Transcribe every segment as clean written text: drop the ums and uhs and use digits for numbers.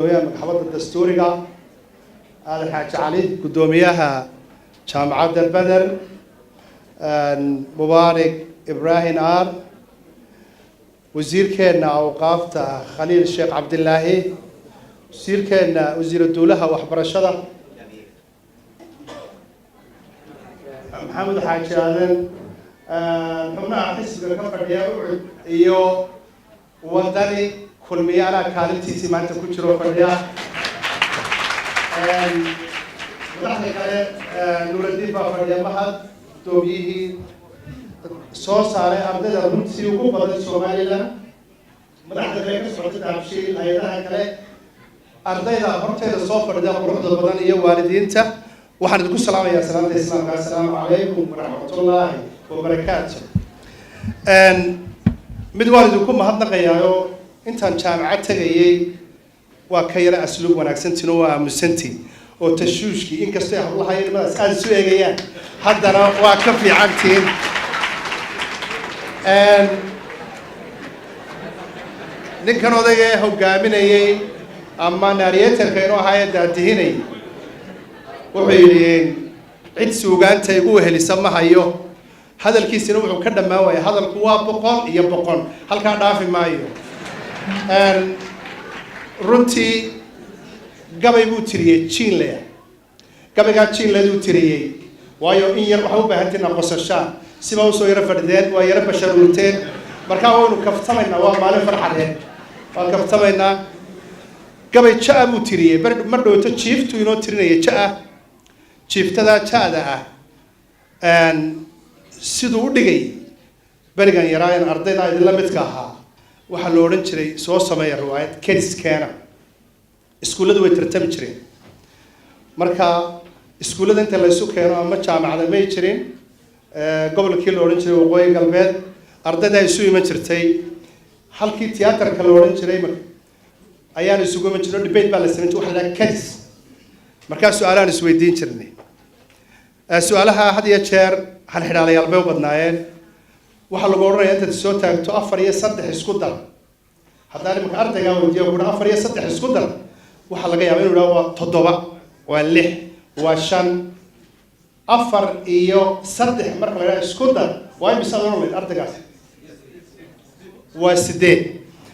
Maxkamadda Dastuuriga Aadan Xaaji Cali, guddoomiyaha Jaamacadda Beder Mubaarik Ibrahim Ar, wasiirkeenna awqaafta Khaliil Sheekh Cabdilaahi, wasiirkeenna, wasiira dowlaha waxbarashada Maxamed Xaaji Aadan, xubnaha xisbiga ka fadhiya UCID iyo Wadani, Kulmiye anaa kaalintiisii maanta ku jiro fadhiya, madaxda kale, Nuuradiin baa fadhiya, Mahad, guddoomiyihii soo saaray ardayda runtii ugu badan Somaliland, madaxda kale ka socota Dahabshiil, hay-adaha kale, ardayda horteeda soo fadhida quruxda badan iyo waalidiinta, waxaan idinku salaamayaa salaamta Islaamka: assalaamu calaykum waraxmatullaahi wabarakaatu. Mid waan idinku mahadnaqayaayo, intaan jaamacad tegayay waa ka yara asluub wanaagsantiin oo waa aamusantiin oo tashuushkii, inkastoo ay hablaha iyo nimadaas aada isu eegayaan, haddana waa ka fiicantiin. Ninkan odayga ee hogaaminayey ama narratorka inuu ahaa ee daadihinayay wuxuu yidhi: "Cid suugaanta igu wehelisa ma hayo." Hadalkiisina wuxuu ka dhammaan waayay, hadalku waa boqol iyo boqon, halkaa dhaafi maayo. Runtii gabay buu tiriyey Jiinleya, gabaygaa Jiinleeduu tiriyey, waayo in yar waxaa u baahantiin inaad qosashaan, sibaa usoo yaro fadhideen, waa yaro basharuurteen, markaa waynu kaftamaynaa, waa maalin farxadeed, waa kaftamaynaa. Gabay ja-a buu tiriyey bar mar dhowto, jiiftuu inoo tirinaya ja-a, jiiftadaa ja-da ah siduu u dhigay. Berigan yaraayan ardayda idinla midka ahaa, waxaa la odhan jiray: "Soo sameeya riwaayad kedis keena." Iskuulladu way tartami jireen. Marka iskuullada inta laysu keeno, ama jaamacada may jirin, gobolkii la odhan jiray Waqooyi Galbeed, ardayda isu iman jirtay halkii tiyaatarka la odhan jiray ayaan isugu iman jirno. Debate baa la samayn jiray, waxa la dhaha kadis. Markaa su-aalahaan isweydiin jirnay, su-aalaha had iyo jeer halxidhaalayaal bay u badnaayeen. Waxaa lagu odhanaya intaad soo taagto: "Afar iyo saddex isku dar." Haddaan imanka ardaygaa weydiiyo kuha "Afar iyo saddex isku dar," waxaa laga yaaba inu idhaha waa toddoba, waa lix, waa shan. Afar iyo saddex marka la idhaha isku dar, waa imisa ad odhan layd ardaygaas? Waa sideed.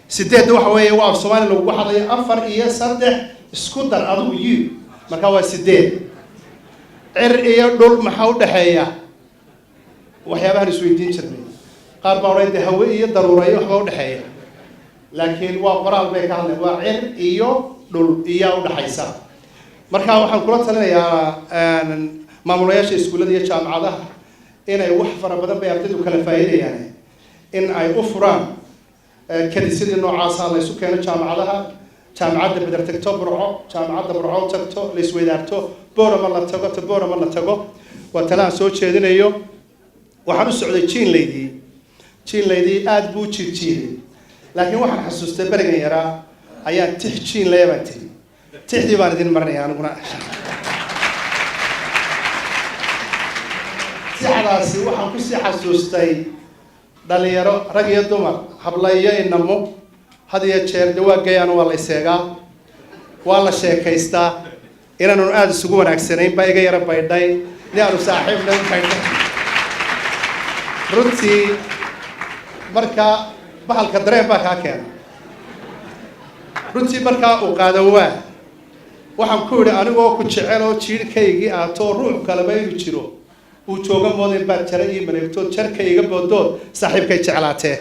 Sideedda waxa weeye waa af Soomaaliya lagugu hadlayo. Afar iyo saddex isku dar adigu u, marka waa sideed. Cir iyo dhul maxaa u dhexeeya? Waxyaabahan isweydiin jirnay, qaar baa odhan dee hawe iyo daruurayo waxba udhexeeya, laakiin waa qoraal bay ka hadleen, waa cir iyo dhul iyaa udhexaysa. Marka waxaan kula talinayaa maamulayaasha iskuullada iyo jaamacadaha inay wax fara badan bay ardaydu kala faa'iidayaan in ay u furaan kadisyadii noocaasa, la isu keeno jaamacadaha, Jaamacadda Beder tagto Burco, Jaamacadda Burco tagto, la isweydaarto, Boorama la tago, ta Boorama la tago. Waa talahan soo jeedinayo. Waxaan u socday Jiinlaydii. Jiinlaydii aada buu u jiirjiiday, laakiin waxaan xasuustay berigan yaraa ayaan tix jiinlaya baan tiri. Tixdii baan idin marinaya aniguna. Tixdaasi waxaan kusii xasuustay dhalinyaro, rag iyo dumar, habla iyo inamo. Had iyo jeer de waa gayaan, waa la iseegaa, waa la sheekaystaa. Inaanu aada isugu wanaagsanayn baa iga yaro baydhay, ni aanu saaxiibna u baydhay runtii. Marka bahalka dareen baa kaa keena runtii. Markaa uu qaado waa waxaan ku idhi: "Anigoo ku jecel oo jiirhkaygii aatoo ruux kaleba inuu jiro uu jooga moodayn baad jara ii mareegtood, jarka iga boodood, saaxiibkay jeclaatee."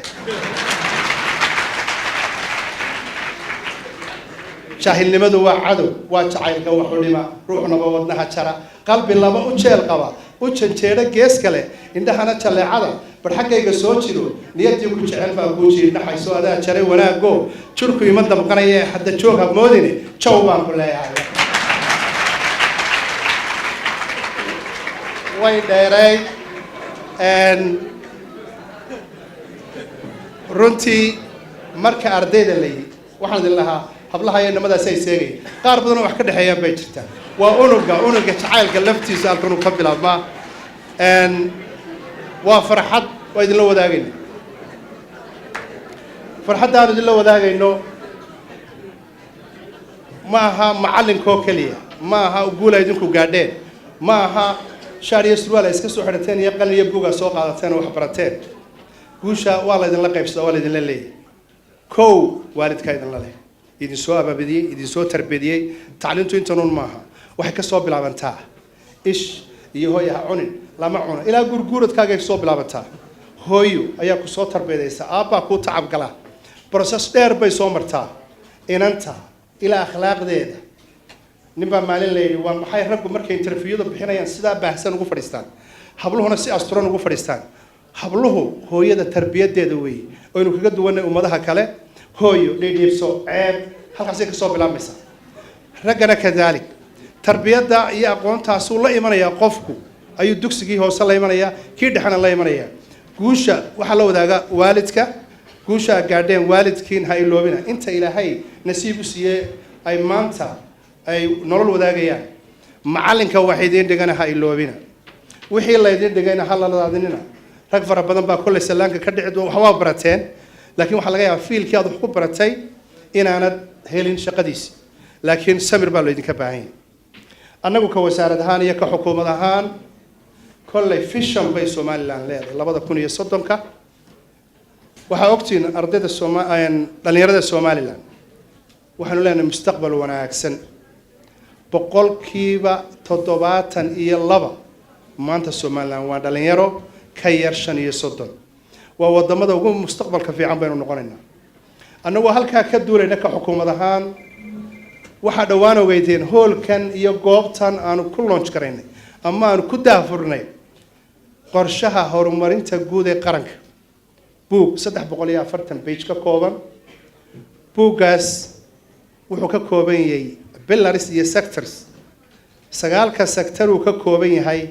Jaahilnimadu waa cadow, waa jacaylka waxu dhima, ruuxnaba wadnaha jara, qalbi laba u jeel qaba, u janjeedho gees kale, indhahana jalleecada bar xaggayga soo jiro, niyaddii ku jecel baa kuu jiirnaxayso, adaa jaray wanaago, jirku ima damqanaya, hadda joog ha moodine, jaw baan ku leeyahay. Way dheereyd runtii. Marka ardayda la yidhi, waxaan idin lahaa hablaha iyo nimadaasi ay seegaya, qaar badanoo wax ka dhexeeyaan bay jirtaa. Waa unuga jacaylka laftiisu halkanuu ka bilaabmaa. Waa farxad, waa idinla wadaagayna farxadda aan idinla wadaagayno. Ma aha macallinkoo keliya, ma aha guula idinku gaadheen, ma aha shaar iyo surwaal ay iska soo xidhateen iyo qalin iyo buugaa soo qaadateen oo wax barateen. Guusha waa laydinla qaybsadaa, waa laydinla leeyahay. Kow, waalidkaa idinla leh, idinsoo abaabadiyey, idinsoo tarbiyadiyey. Tacliintu intanuun maaha, waxay ka soo bilaabantaa ish iyo hooya ha cunin, lama cuno, ilaa gurguuradkaagay kasoo bilaabantaa. Hooyo ayaa ku soo tarbiyadaysa, aabbaa kuu tacabgala, process dheer bay soo martaa inanta ilaa akhlaaqdeeda. Nin baa maalin la yidhi, waa maxay raggu markay interviewada bixinayaan sidaa baahsan ugu fadhiistaan, habluhuna si asturan ugu fadhiistaan? Habluhu hooyada tarbiyadeeda weeye oynu kaga duwanay ummadaha kale. Hooyo dhiidhiibso, ceeb, halkaasay kasoo bilaabmaysaa. Raggana kadaalik, tarbiyadda iyo aqoontaasuu la imanayaa qofku, ayuu dugsigii hoose la imanayaa, kii dhexena la imanayaa. Guusha waxaa la wadaaga waalidka. Guusha aad gaadheen waalidkiin ha iloobina, inta Ilaahay nasiib u siiyey ay maanta ay nolol wadaagayaan. Macallinka wax idiin dhigana ha iloobina, wixii laydin dhigayna ha laladaadinina. Rag fara badan baa kollay sallaanka ka dhici, wax waa barateen, laakiin waxaa laga yaabaa fieldkii aad wax ku baratay inaanad helin shaqadiisi, laakiin samir baa laydinka baahan yahay. Annagu ka wasaarad ahaan iyo ka xukuumad ahaan, kollay vision bay Somaliland leedahay 2030-ka. Waxaa ogtihiin ardayda Soma dhalinyarada Somaliland, waxaanu leenahay mustaqbal wanaagsan. 72% maanta Somaliland waa dhalinyaro ka yar 35. Waa wadamada ugu mustaqbalka fiican baynu noqonaynaa. Annagoo halkaa ka duulayna ka xukuumad ahaan, waxaa dhowaan ogeydeen hoolkan iyo goobtan aanu ku launch garaynay ama aanu ku daahfurnay qorshaha horumarinta guud ee qaranka, buug 340 page ka kooban. Buuggaas wuxuu ka kooban yahay pillars iyo sectors. Sagaalka sector uu ka kooban yahay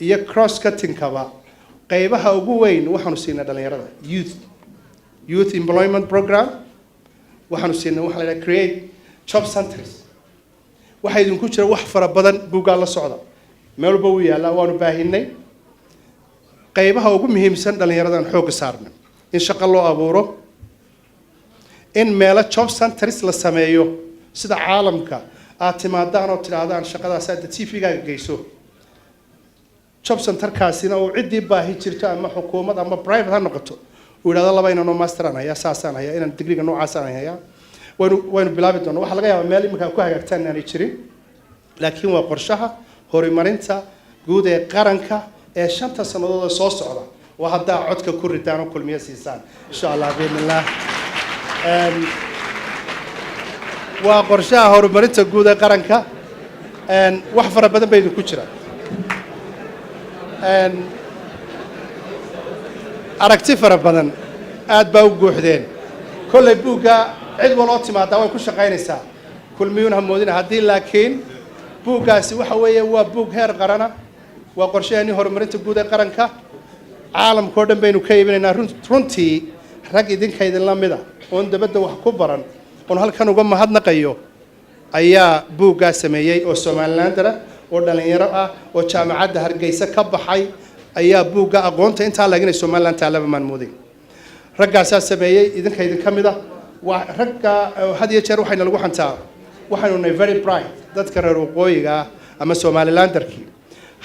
iyo cross cuttingkaba, qeybaha ugu weyn waxaanu siinay dhalinyarada, youth employment program waxaanu siinay, waxa la yidhaha create job centers. Waxaa idinku jira wax fara badan, buuggaa la socda, meel walba wuu yaallaa, waanu baahinay. Qeybaha ugu muhiimsan dhalinyaradan xoogga saarna in shaqo loo abuuro, in meelo job centers la sameeyo sida caalamka aad timaadaan oo tidhaahdaan shaqadaas aad CV-gaaga geyso, job centerkaasina uu ciddii baahi jirto, ama xukuumad ama private ha noqoto, uu yidhahdo laba inanoo master aan hayaa, saasaan hayaa, inaan digriga noocaasaan hayaa. Waynu bilaabi doonaa. Waxaa laga yaabaa meel iminka ku hagaagtaan inaanay jirin, laakiin waa qorshaha horumarinta guud ee qaranka ee 5ta sannadood ee soo socda, waa haddaa codka ku ridaan oo Kulmiye siisaan, insha Allah, biidn illah. Waa qorshaha horumarinta guud ee qaranka. Wax fara badan bay idinku jira, aragti fara badan, aad baa u guuxdeen. Kollay buugga cid waloo timaadaa way ku shaqaynaysaa, Kulmiyuun ha moodina haddii, laakiin buuggaasi waxa weeye waa buug heer qarana, waa qorshaheenii horumarinta guud ee qaranka. Caalamka oo dhan baynu ka iibinaynaa. Runtii rag idinka idinla mida oon dabadda wax ku baran oon halkan uga mahadnaqayo ayaa buuggaa sameeyey, oo Somalilander ah oo dhalinyaro ah oo Jaamacadda Hargeysa ka baxay ayaa buugga. Aqoonta intaa laag inay Somaliland taallaba maan moodin. Raggaasaa sameeyey, idinka idinka mid ah. Waa ragga had iyo jeer waxayna lagu xantaa waxaynu nahay very bright, dadka reer waqooyiga ah ama Somalilanderkii.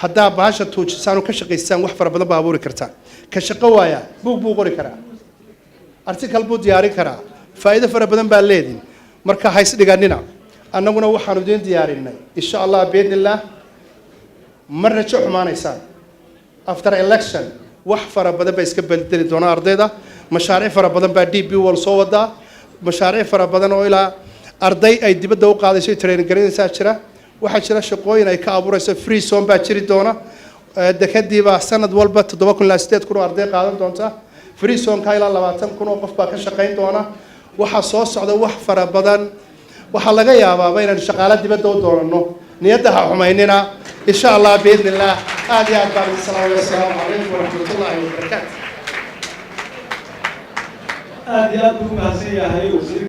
Haddaa bahasha tuujisaan oo ka shaqaysaan, wax fara badan baa abuuri kartaan. Ka shaqo waaya buug buu qori karaa, article buu diyaarin karaa, faa'iido fara badan baa leedin. Marka hays dhiganina. Annaguna waxaanu idiin diyaarinay, insha Allah, biidni illah, ma rajo xumaanaysaan. After election wax fara badan baa iska bedeli doona ardayda. Mashaariic fara badan baa DP World soo wadaa, mashaariic fara badan oo ilaa arday ay dibadda u qaadayso, training garinaysaa jira. Waxaa jira shaqooyin ay ka abuurayso. Free zone baa jiri doona. Dekadiibaa sanad walba 7000 ilaa 8000 oo arday qaadan doonta. Free zoneka ilaa 20,000 oo qof baa ka shaqayn doona. Waxaa soo socda wax fara badan. Waxaa laga yaabaaba inaynu shaqaalo dibadda u doonano. Niyadda ha xumaynina, insha Allah, biidni illah. Aad iyo aad baan idin salaamaya. Assalaamu calaykum waraxmatullaahi wabarakaatu. Aad iyo aad buu umahadsan yahay wasiir.